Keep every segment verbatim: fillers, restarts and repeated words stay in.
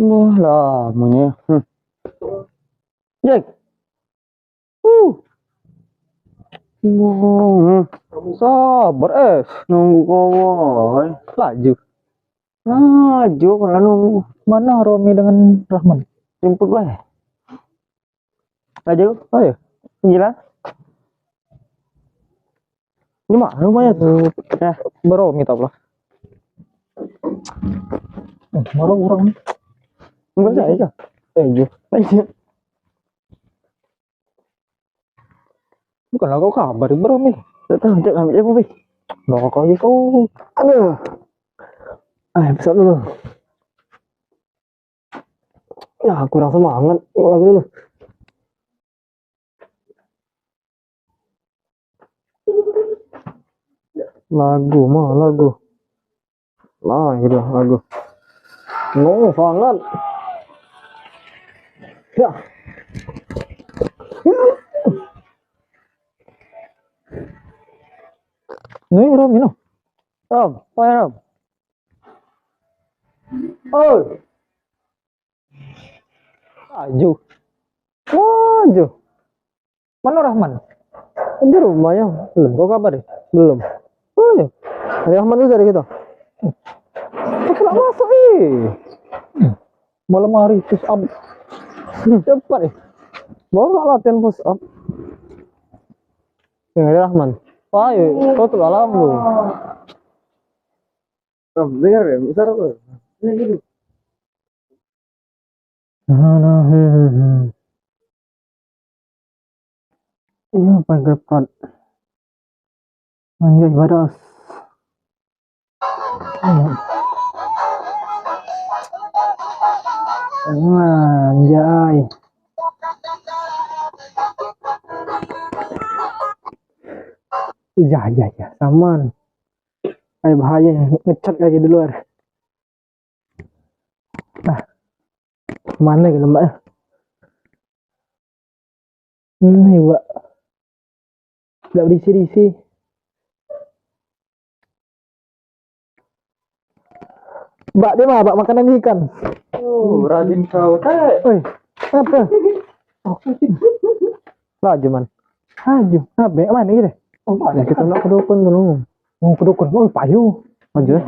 Wah, lamonyo. Hmm. Jack. Uh. Wah, sabar, eh. Nunggu kau, woi. Laju. Laju, kalau nunggu. Mana Romi dengan Rahman? Jemput bae. Laju, ayo. Gila. Ini mah rumahnya tuh. Ya, baru minta lah. Eh, baru orang ni. Enggak saya kah? Eh, iya. Iya. Bukan lah kau kabar, baru ni. Tak tahu, tak ambil apa, Pi. Baru kau gitu. Aduh. Ah, besok dulu. Ya, kurang semangat lagu tu. Lagu mah lagu. Nah, gitu lagu. No, sangat. Ya. Nih, Rom, minum. Rom, oi, Rom. Oi. Laju. Laju. Mano Rahman? Di rumah ya. Belum. Kau kabar ya? Belum. Oh, iya. Rahman tu dari kita. Kau nak masuk, eh. Malam hari push up. Cepat, eh. Baru nak latihan push up. Ya, ada Rahman. Ayo, kau tu dalam tu. Ram, dengar ya, besar apa? Ini dulu. Nah, nah, hmm, hmm, hmm. Iya, pagar prat. Anjay, badas. Iya. Anjay. Iya, iya, iya, saman. Ayo, bahaya, ngecat lagi di luar. Nah, mana ke lembak ya? Hmm, iwak. Dak berisi-risi. Bak dia mah, bak makanan ikan. Oh, rajin kau, Tek. Oi, apa? Apa sih? Laju, man. Laju. Apa? Mana kita? Oh, mana? Kita nak ke dukun tu. Oh, ke dukun. Oh, payu. Aja.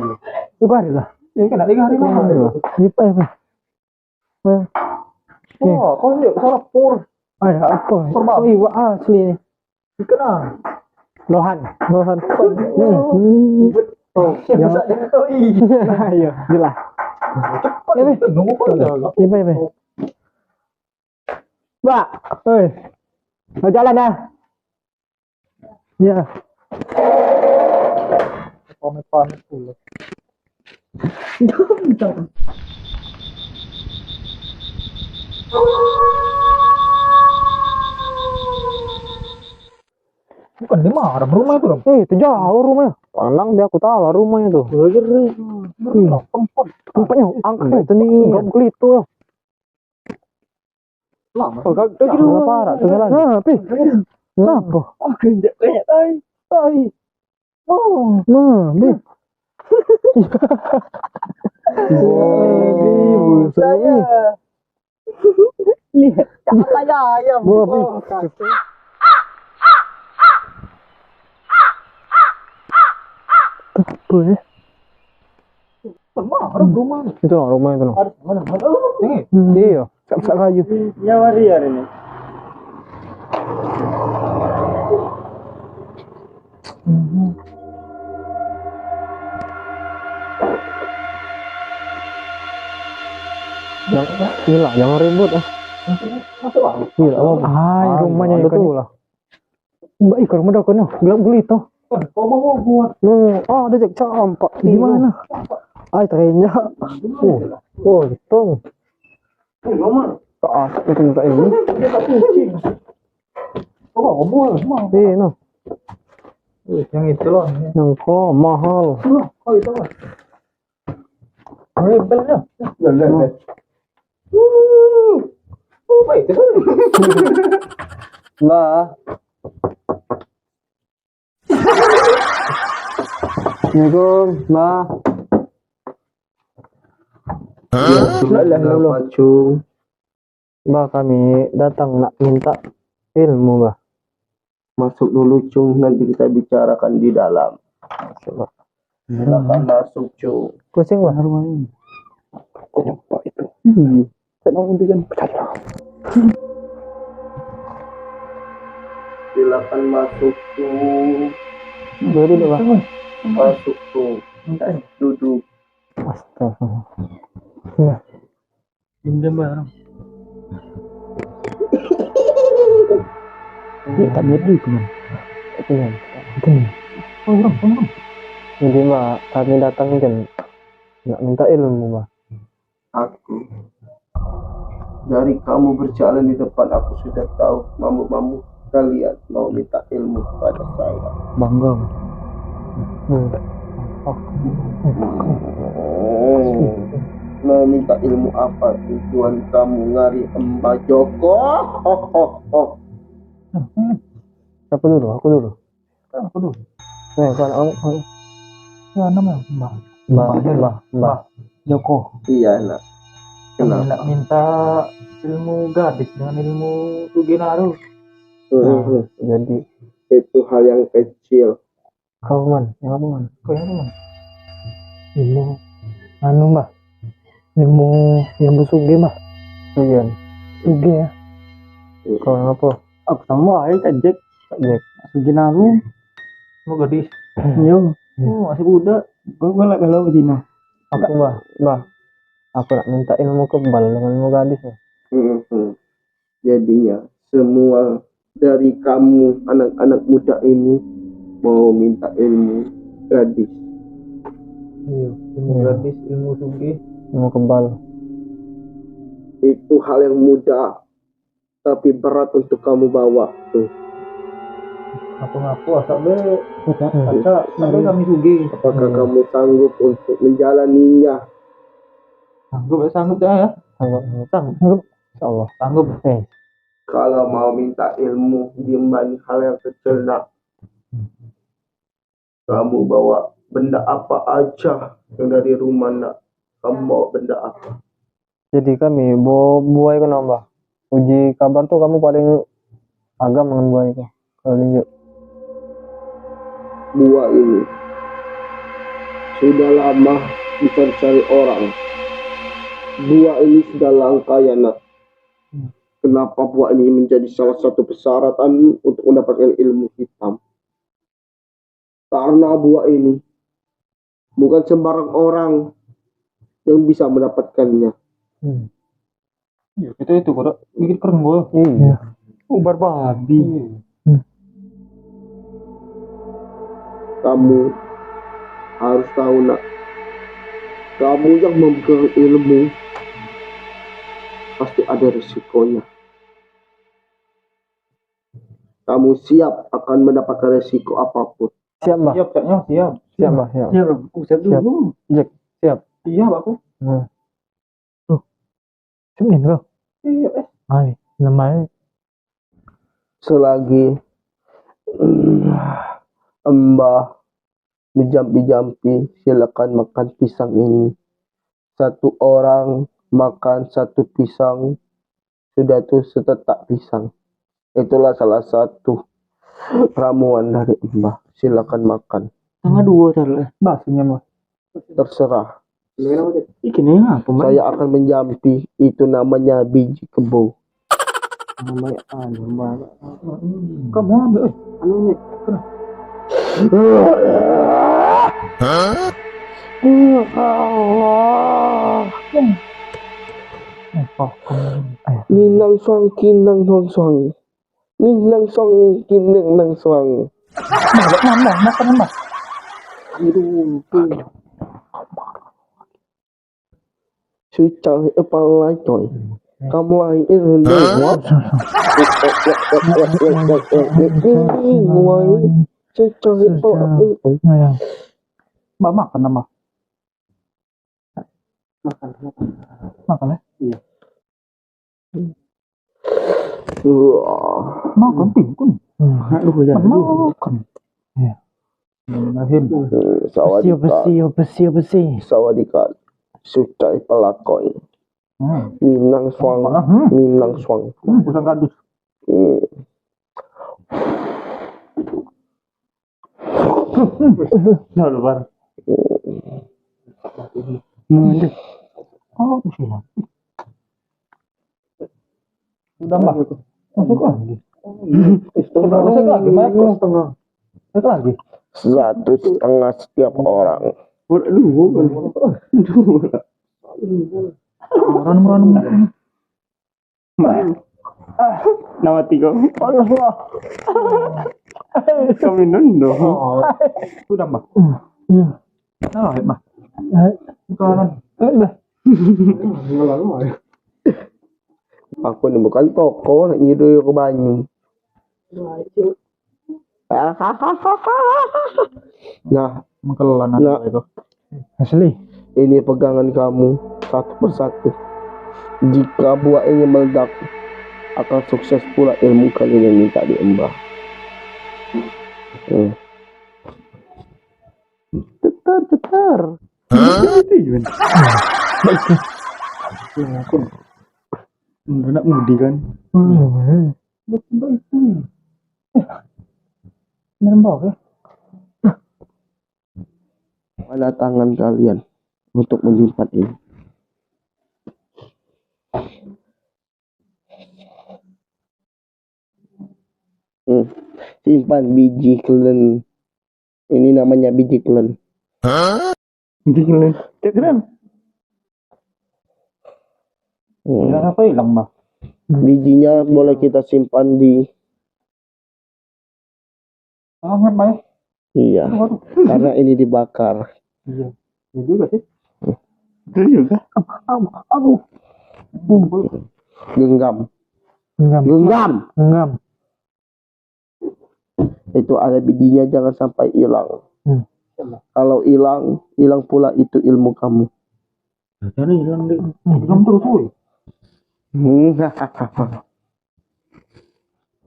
Ibarat lah. Ya, kan ada hari mana? Iya, payu. Wah, kau ni salah pur. Ay, apa? Pur babi. Iwak asli ni. Ikan ah. Lohan, lohan. Hmm. Oh, ya. Bisa jadi toi. Ayo, jelas. Cepat. Ini. Kita nunggu pada. Iya, iya. Mbak, oi. Mau jalan ah? Ya. Pamit-pamit dulu. Bukan di mana rumah itu, Ram? Eh, itu jauh rumahnya. Pandang dia aku tahu lah rumahnya tuh. Iya, iya. Hmm. Tempatnya angker itu nih. Enggak begitu ya. Lama. Oh, kau, kau kira lama parah tu jalan. Nah, pi. Kenapa? Oh, genjak kayak tai. Tai. Oh. Nah, pi. Jadi, buset. Saya. Lihat, tak payah ayam. Wah, pi. Oh, kacau. Apa ya? Rumah, ada rumah. Itu lah rumah itu lah. Ada mana? Ada rumah. Ini. Hmm, iya. Sak sak kayu. Nyawa hari hari ni. Mhm. Yang inilah yang ribut ah. Masuk lah. Iya, oh. Ah, rumahnya ada tu lah. Mbak, ih, kalau meda kena gelap gulita. Kau mau buat. Hmm, ah, ada cak campak. Di mana? Ai, terinjak. Oh, oh, betul. Eh, mama. Tak asik itu buka ini. Dia tak kucing. Kau mau buat, mau. Eh, no. Eh, yang itu lah. Yang kau mahal. Nah, kau itu lah. Rebel dah. Dah, dah, dah. Uh, uh, baik tu. Lah. Assalamualaikum, Mbah. Hah? Lah, lah, dulu. Apa, Cung? Bah, kami datang nak minta ilmu, Bah. Masuk dulu, Cung, nanti kita bicarakan di dalam. Coba. Silakan masuk, Cung. Kucing, Bah. Kenapa itu? Hmm. Saya mau nanti kan. Silakan masuk, Cung. Duduk, Bah. Masuk, Cung. Minta, eh. Duduk. Astaga. Nah. Pinjam barang. Dia tak jadi itu, man. Itu, man. Itu, man. Oh, orang, orang. Jadi, Mbak, kami datang kan nak minta ilmu, Mbak. Aku, dari kamu berjalan di depan, aku sudah tahu mamuk-mamuk kalian mau minta ilmu kepada saya. Bangga. Hmm. Oh. Mau minta ilmu apa tujuan kamu ngari Mbah Joko? Ho, ho, ho. Siapa dulu? Aku dulu. Aku dulu. Eh, kau nak, kau, kau. Ya, nama Mbah. Mbah, Mbah, Mbah, Mbah. Mbah Joko. Iya, nak. Kami nak minta ilmu gadis dengan ilmu sugih naru. Hmm, nah, hmm. Jadi itu hal yang kecil. Kau, Man, yang apa, Man? Kau yang apa, Man? Ilmu, anu, Mbah. Ilmu, ilmu sugih, Mbah. Sugih. Sugih, ya. Kau yang apa? Aku sama aja, Cak Jack. Cak Jack. Sugih naru. Mau gadis. Yo. Oh, masih muda. Gua, gua nak galau betina. Aku, Mbah, Mbah. Aku nak minta ilmu kebal dengan ilmu gadis, Mbah. Hmm, hmm. Jadinya semua dari kamu anak-anak muda ini mau minta ilmu gadis. Iya, ilmu gadis, ilmu sugih. Ilmu kebal. Itu hal yang mudah, tapi berat untuk kamu bawa tuh. Ngapo-ngapo, asal be, asal, asal be kami sugih. Apakah kamu sanggup untuk menjalaninya? Sanggup, sanggup dah, ya. Sanggup, sanggup. Sanggup. Insyaallah. Sanggup. Eh. Kalau mau minta ilmu, diemban hal yang kecil, nak. Kamu bawa benda apa aja yang dari rumah, nak? Kamu bawa benda apa? Jadi kami bawa buah itu nambah. Uji kabar tu kamu paling agam dengan buah itu. Kalau tunjuk. Buah ini sudah lama dicari-cari orang. Buah ini sudah langka, ya, nak. Kenapa buah ini menjadi salah satu persyaratan untuk mendapatkan ilmu hitam? Karena buah ini bukan sembarang orang yang bisa mendapatkannya. Hmm. Ya, kita itu kok gigit kerenggo. Iya. Ubar babi. Iya. Hmm. Kamu harus tahu, nak. Kamu yang memegang ilmu pasti ada resikonya. Kamu siap akan mendapatkan resiko apapun. Siap, Mbah. Siap, siap, siap. Siap, Mbah, siap. Siap, Bang. Aku siap dulu. Jack, siap. Siap aku. Nah. Tuh. Sini kau. Iya, eh. Hai, namanya. Selagi Mbah dijampi-jampi, silakan makan pisang ini. Satu orang makan satu pisang, sudah tu setetak pisang. Itulah salah satu ramuan dari Mbah. Silakan makan. Tanggal dua cara, eh. Bahasanya, Mbah. Terserah. Iki nih apa, Mbah? Saya akan menjampi, itu namanya biji kebo. Namanya anu, Mbah. Kamu ambil, eh. Anu nih. Kena. Hah? Minang suang, kinang suang, suang. Minang suang, kinang nang suang. Nah, nah, nah, makan, Mbah. Aduh, tuh. Sucang epalai, coy. Kamu lai rendeng. Wah. Ini, wah. Sucang epalai. Nah, ya. Mbah, makan, Mbah. Makan, makan. Makan, ya? Iya. Wah. Makan, pingkun. Hmm. Nak dulu, ya, dulu. Makan. Iya. Bismillahirrahmanirrahim. Besi, besi, besi, besi. Sawadika. Sucai pelakon. Minang suang, Minang suang. Usang kardus. Hmm. Nah, luar. Nah, deh. Oh, sini. Udah, Mbak. Masuk lagi. Masuk lagi, Mbak. Setengah. Masuk lagi. Satu setengah setiap orang. Dua. Orang, orang. Nah. Ah, nak mati kau. Allah. Kami nunduk. Oh. Sudah, Mbak. Iya. Nah, Mbak. Sekarang. Eh, Mbak. Aku ni bukan toko, nak nyido ke banyu. Nah, Mengkelan nah, itu. Asli. Ini pegangan kamu satu persatu. Jika buah ini meledak, akan sukses pula ilmu kalian yang minta diemban. Hmm. Cetar, cetar. Hah? Nak mudi kan? Hmm. Baik, baik. Eh, nembak ya? Mana tangan kalian untuk menyimpan ini? Hmm. Simpan biji kelen. Ini namanya biji kelen. Hah? Biji kelen. Cek keren. Hmm. Jangan sampai hilang, Bang. Bijinya boleh kita simpan di Anget, Bang. Iya. Waduh. Karena ini dibakar. Iya. Iya juga sih. Betul juga. Aduh, aduh. Genggam. Genggam. Genggam. Genggam. Itu ada bijinya, jangan sampai hilang. Hmm. Kalau hilang, hilang pula itu ilmu kamu. Nah, jadi hilang deh. Hilang terus, woi. Hmm.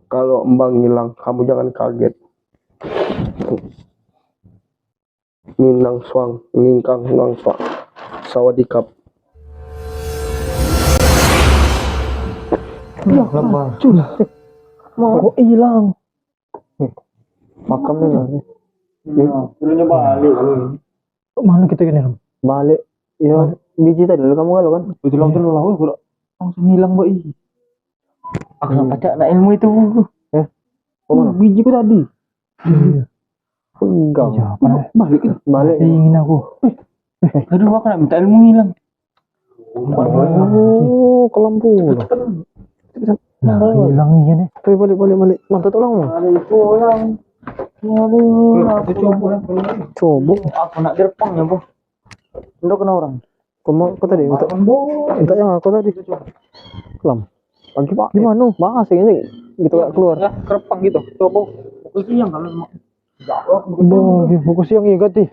Kalau embang hilang, kamu jangan kaget. Minang suang, ningkang nang suang. Sawadikap. Ya, lepas. Cus. Kok hilang? Makam ni lah. Nah, turunnya balik. Kok mana kita gini, Ram? Balik. Ya, biji tadi lalu kamu kalau kan? Itu langsung lalu, langsung hilang, Mbak. Aku nak pacak nak ilmu itu. Eh, kok mana? Bijiku tadi. Iya. Pegang. Iya, apa? Balik ke? Balik. Ingin aku. Aduh, aku nak minta ilmu hilang. Oh, ke lampu. Nah, hilang ni nih. Tapi balik, balik, balik. Mantap tolong. Ada itu orang. Aduh, aku coba. Coba. Aku nak gerpang ya, Bu. Ndak kena orang. Kamu, kau tadi minta, minta yang aku tadi. Lam. Pagi, Pak. Di mana? Bahas ini. Kita keluar. Ya, kerepang gitu. Coba. Pukul siang kalau mau. Boh, pukul siang iya ganti.